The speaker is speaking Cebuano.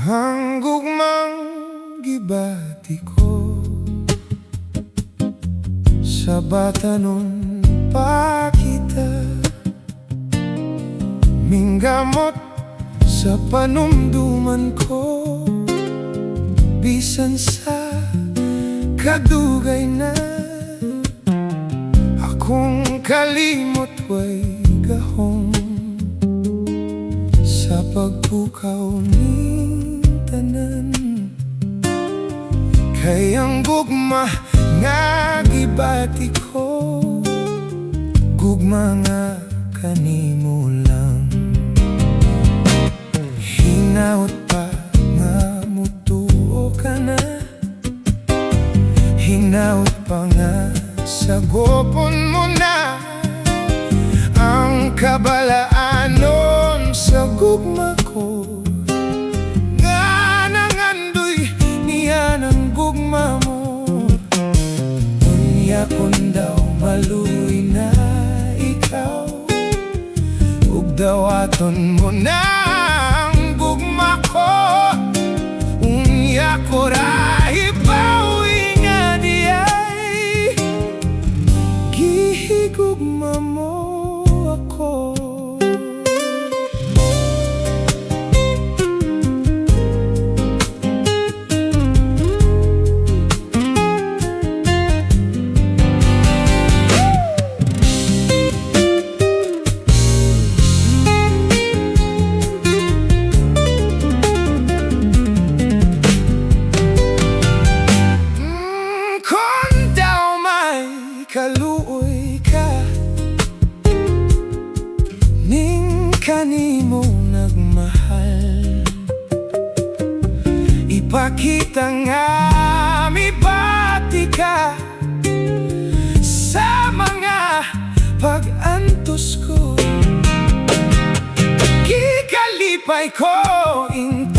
Ang gugmang gibati ko sa batanon pa kita, minggamot sa panumduman ko. Bisan sa kadugay na, akong kalimot way gahom sa pagpukaw ning tanan. Kay ang gugma nga gibati ko, gugma nga kanimo lang. Hinaot pa nga mutuo ka na, hinaot pa nga sagopon mo na ang kabalaanon sa gugma ko nga nangandoy niya ng gugma mo. Unya kun daw maluoy na ikaw ug dawaton mo na ang gugma ko, unya ko ra hibawi nga diay gihigugma mo ako. Kon daw may kaluoy ka ning kanimo nagmahal, ipakita nga mibati ka sa mga pag-antos ko. Gikalipay ko in